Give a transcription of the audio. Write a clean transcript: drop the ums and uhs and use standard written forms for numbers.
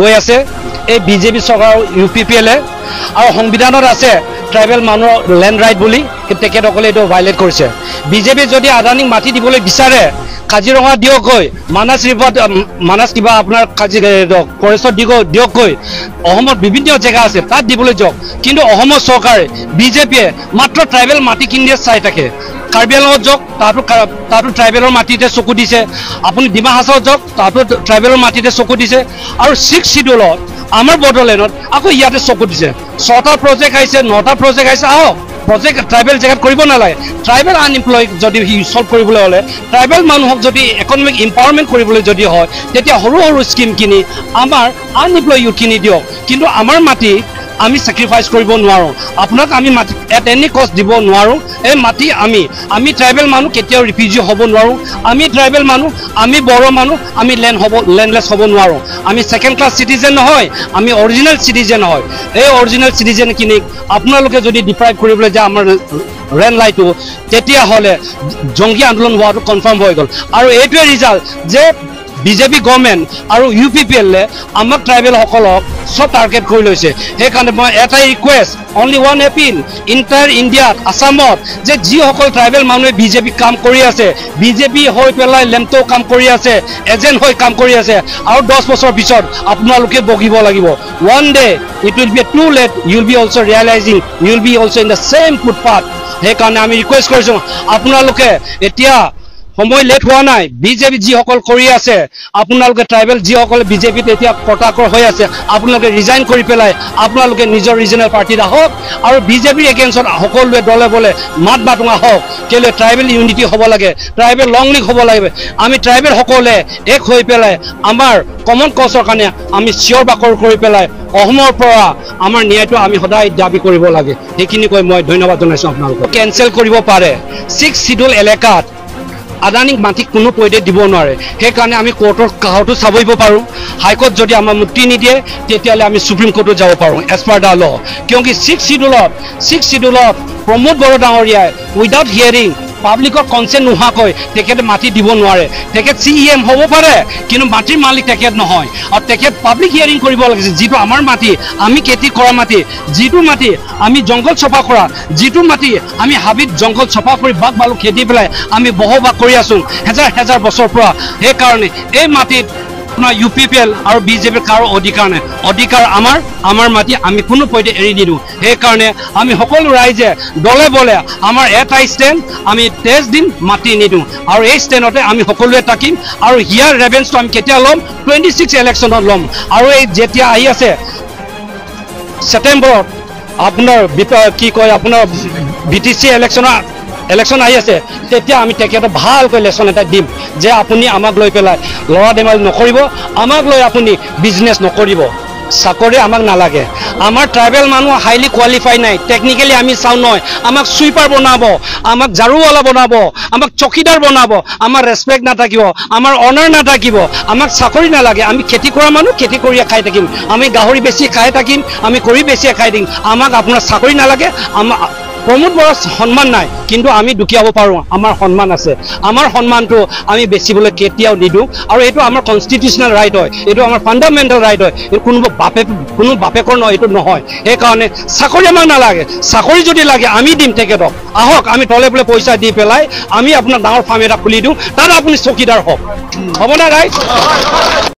গৈ আছে এই বিজেপি চৰকাৰ, ইউ পি পি এলে। আৰু সংবিধানত আছে ট্ৰাইবেল মানুহৰ লেণ্ড ৰাইট বুলি, কিন্তু তেখেতসকলে এইটো ভাইলেট কৰিছে। বিজেপি যদি আদানীক মাটি দিবলৈ বিচাৰে, কাজিৰঙা দিয়কগৈ, মানাছ ৰিভাৰত, মানাছ কিবা আপোনাৰ কাজি ফৰেষ্টত দিব দিয়কগৈ, অসমত বিভিন্ন জেগা আছে তাত দিবলৈ যাওক। কিন্তু অসমৰ চৰকাৰে, বিজেপিয়ে মাত্ৰ ট্ৰাইবেল মাটিখিনিয়ে চাই থাকে। কাৰ্বি আংলঙত যাওক, তাতো ট্ৰাইবেলৰ মাটিতে চকু দিছে। আপুনি ডিমা হাছাওত যাওক, তাতো ট্ৰাইবেলৰ মাটিতে চকু দিছে। আৰু ছিক্স চিডিউলত আমাৰ বড়োলেণ্ডত আকৌ ইয়াতে চকু দিছে। 6টা প্ৰজেক্ট আহিছে, 9টা প্ৰজেক্ট আহিছে, আহক প্ৰজেক্ট ট্ৰাইবেল জেগাত কৰিব নালাগে। ট্ৰাইবেল আনএমপ্লয় যদি ছল্ভ কৰিবলৈ হ'লে, ট্ৰাইবেল মানুহক যদি ইকনমিক এম্পাৱাৰমেণ্ট কৰিবলৈ যদি হয়, তেতিয়া সৰু সৰু স্কিমখিনি আমাৰ আনএমপ্লয় ইউথখিনি দিয়ক। কিন্তু আমাৰ মাটি আমি ছেক্ৰিফাইচ কৰিব নোৱাৰোঁ। আপোনাক আমি মাটি এট এনি কষ্ট দিব নোৱাৰোঁ। এই মাটি আমি ট্ৰাইবেল মানুহ কেতিয়াও ৰিফিউজি হ'ব নোৱাৰোঁ। আমি ট্ৰাইবেল মানুহ, আমি বড়ো মানুহ, আমি লেণ্ডলেছ হ'ব নোৱাৰোঁ। আমি ছেকেণ্ড ক্লাছ চিটিজেন নহয়, আমি অৰিজিনেল চিটিজেন হয়। এই অৰিজিনেল চিটিজেনখিনিক আপোনালোকে যদি ডিপ্ৰাইভ কৰিবলৈ যায় আমাৰ লেণ্ড ৰাইটটো, তেতিয়াহ'লে জংগী আন্দোলন হোৱাটো কনফাৰ্ম হৈ গ'ল। আৰু এইটোৱে ৰিজাল্ট যে বিজেপি গভৰ্ণমেণ্ট আৰু ইউ পি পি এলে আমাক ট্ৰাইবেলসকলক চব টাৰ্গেট কৰি লৈছে। সেইকাৰণে মই এটাই request, only one appeal, entire ইণ্ডিয়াত, আছামত যে যিসকল ট্ৰাইবেল মানুহে বিজেপিক কাম কৰি আছে, বিজেপি হৈ পেলাই লেমটো কাম কৰি আছে, এজেণ্ট হৈ কাম কৰি আছে, আৰু 10 বছৰ পিছত আপোনালোকে ভুগিব লাগিব। One day it will be too late, you will be also realizing, you will be also in the same footpath. সেইকাৰণে আমি ৰিকুৱেষ্ট কৰিছোঁ, আপোনালোকে এতিয়া সময় লেট হোৱা নাই। বিজেপি যিসকল কৰি আছে, আপোনালোকে ট্ৰাইবেল যিসকলে বিজেপিত এতিয়া কটাকৰ হৈ আছে, আপোনালোকে ৰিজাইন কৰি পেলাই আপোনালোকে নিজৰ ৰিজনেল পাৰ্টিত আহক আৰু বিজেপিৰ এগেইনষ্টত সকলোৱে দলে বলে মাত মাতো আহক। কেলৈ ট্ৰাইবেল ইউনিটি হ'ব লাগে, ট্ৰাইবেল লং লিভ হ'ব লাগে। আমি ট্ৰাইবেলসকলে এক হৈ পেলাই আমাৰ কমন কজৰ কাৰণে আমি চিঞৰ বাখৰ কৰি পেলাই অসমৰ পৰা আমাৰ ন্যায়টো আমি সদায় দাবী কৰিব লাগে। সেইখিনি কৈ মই ধন্যবাদ জনাইছোঁ আপোনালোকক। কেঞ্চেল কৰিব পাৰে ছিক্স চিডিউল এলেকাত আদানীক মাটি কোনো পইডে দিব নোৱাৰে। সেইকাৰণে আমি কোৰ্টৰ কাষতো চাবহিব পাৰোঁ। হাইকোৰ্ট যদি আমাৰ মুক্তি নিদিয়ে, তেতিয়াহ'লে আমি সুপ্ৰিম কোৰ্টত যাব পাৰোঁ এজ পাৰ the ল। কিয়কি ছিক্স চিডিউলত প্ৰমোদ বড়ো ডাঙৰীয়াই উইদাউট হিয়াৰিং, পাব্লিকৰ কনচেণ্ট নোহোৱাকৈ তেখেতে মাটি দিব নোৱাৰে। তেখেত চি ই এম হ'ব পাৰে, কিন্তু মাটিৰ মালিক তেখেত নহয়। আৰু তেখেত পাব্লিক হিয়াৰিং কৰিব লাগিছে। যিটো আমাৰ মাটি, আমি খেতি কৰা মাটি, যিটো মাটি আমি জংঘল চফা কৰা, যিটো মাটি আমি হাবিত জংঘল চফা কৰি বাঘ ভালুক খেদি পেলাই আমি বসবাস কৰি আছোঁ হেজাৰ হেজাৰ বছৰৰ পৰা, সেইকাৰণে এই মাটিত আপোনাৰ ইউ পি পি এল আৰু বিজেপিৰ কাৰো অধিকাৰ নাই। অধিকাৰ আমাৰ, আমাৰ মাটি আমি কোনো পধ্যে এৰি নিদিওঁ। সেইকাৰণে আমি সকলো ৰাইজে দলে বলে আমাৰ এটাই ষ্টেণ্ড, আমি তেজ দিম, মাটি নিদিওঁ। আৰু এই ষ্টেণ্ডতে আমি সকলোৱে থাকিম। আৰু ইয়াৰ ৰেভেঞ্চটো আমি কেতিয়া ল'ম? 26 ইলেকশ্যনত ল'ম। আৰু এই যেতিয়া আহি আছে ছেপ্টেম্বৰত আপোনাৰ কি কয় আপোনাৰ বি টি চি ইলেকশ্যন আহি আছে, তেতিয়া আমি তেখেতক ভালকৈ লেচন এটা দিম যে আপুনি আমাক লৈ পেলাই ল'ৰা ধেমালি নকৰিব, আমাক লৈ আপুনি বিজনেছ নকৰিব। চাকৰি আমাক নালাগে। আমাৰ ট্ৰাইবেল মানুহ হাইলি কোৱালিফাই নাই, টেকনিকেলি আমি চাওঁ নহয়। আমাক চুইপাৰ বনাব, আমাক ঝাৰুৱালা বনাব, আমাক চকীদাৰ বনাব, আমাৰ ৰেচপেক্ট নাথাকিব, আমাৰ অনাৰ নাথাকিব। আমাক চাকৰি নালাগে। আমি খেতি কৰা মানুহ, খেতি কৰিয়ে খাই থাকিম। আমি গাহৰি বেছি খাই থাকিম, আমি কৰি বেছিয়ে খাই থাকিম। আমাক আপোনাৰ চাকৰি নালাগে। আমাক প্ৰমোদ বড়োৰ সন্মান নাই, কিন্তু আমি দুখীয়া হ'ব পাৰোঁ, আমাৰ সন্মান আছে। আমাৰ সন্মানটো আমি বেচিবলৈ কেতিয়াও নিদিওঁ। আৰু এইটো আমাৰ কনষ্টিটিউচনেল ৰাইট হয়, এইটো আমাৰ ফাণ্ডামেণ্টেল ৰাইট হয়। এইটো কোনো বাপেকৰ নহয়, এইটো নহয়। সেইকাৰণে চাকৰি আমাক নালাগে। চাকৰি যদি লাগে আমি দিম তেখেতক। আহক, আমি তলে তলে পইচা দি পেলাই আমি আপোনাক ডাঙৰ ফাৰ্ম এটা খুলি দিওঁ, তাত আপুনি চকীদাৰ হওক। হ'বনে ৰাইজ?